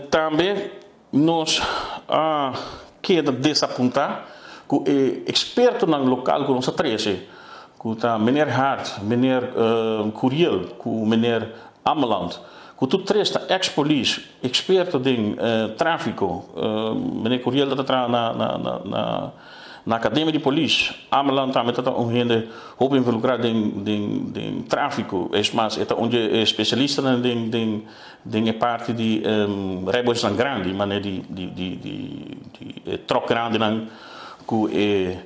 Tambe nos a keda desapuntá ku e ekspertonan lokal ku nos a trese, ku ta meneer Hart, meneer Curiel ku meneer Ameland, ku tur tres ta eks polis, eksperto den tráfiko. Meneer Curiel ta traha na na akademia di polis. Ameland tambe ta un hende hopi involukrá den tráfiko. Es mas, e ta un dje e spesialistanan den e parti di rijbewijsnan grandi, manera di e tròk grandinan ku e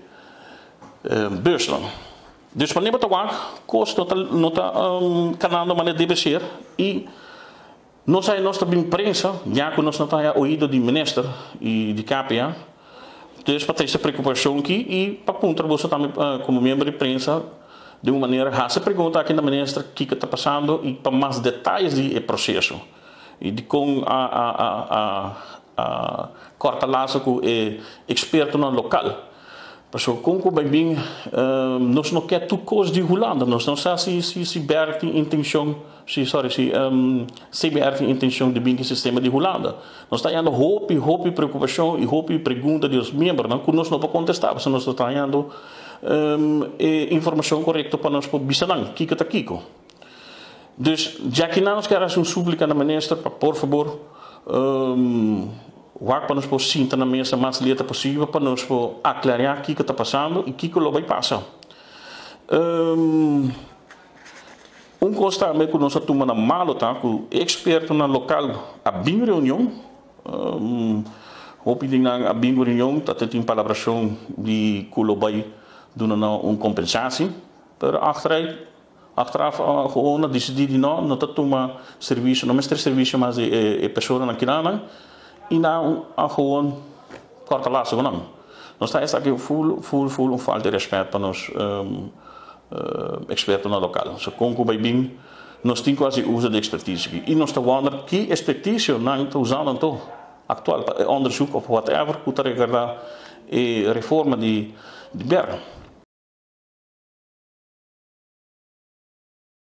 busnan. Dus manera bo ta wak, kos no ta kanando manera debe ser i nos ay nos ta bin prensa, ya ku nos no ta haya oido di minister i di KPA. Dus pa trese preokupashon aki i pa puntra boso tambe komo miembro di prensa, di un manera hasi pregunta aki na minister kiko ta pasando i pa mas detaye di e proseso i di kon a korta laso ku e ekspertonan lokal. Pasobra kon ku bai bin, nos no ke tur kos di Hulanda. Nos no sa si BER tin intenshon, si, sorry, si CBR tin intenshon di bin ku e sistema di Hulanda. Nos ta hayando hopi, hopi preokupashon i hopi pregunta di nos miembronan ku nos no por kontestá, pasobra nos no ta hayando e informashon korekto pa nos por bisa nan kiko ta kiko. Dus djakinan nos kier hasi un súplika na minister pa por fabor wak pa nos por sinta na mesa mas leta posibel pa nos por aklará kiko ta pasando i kiko lo bai pasa. Un kos tambe ku nos a tuma na malo ta ku e ekspertonan lokal a bin reunion, hopi di nan a bin reunion, ta tin palabrashon di ku lo bai duna nan un kompensashon, pero achteraf gewoon a disidí di no, no ta tuma servisio, no mester servisio mas di e personanan kinan i nan a gewoon kòrta laso ku nan. Nos ta esaki full, full, full un falta di rèspèt pa nos ekspertonan lokal. So kon ku bai bin, nos tin ku hasi uso di ekspertisio aki. I nos ta wonder ki ekspertisio nan ta usando anto aktual pa e onderzoek of whatever ku ta regardá e reforma di BER.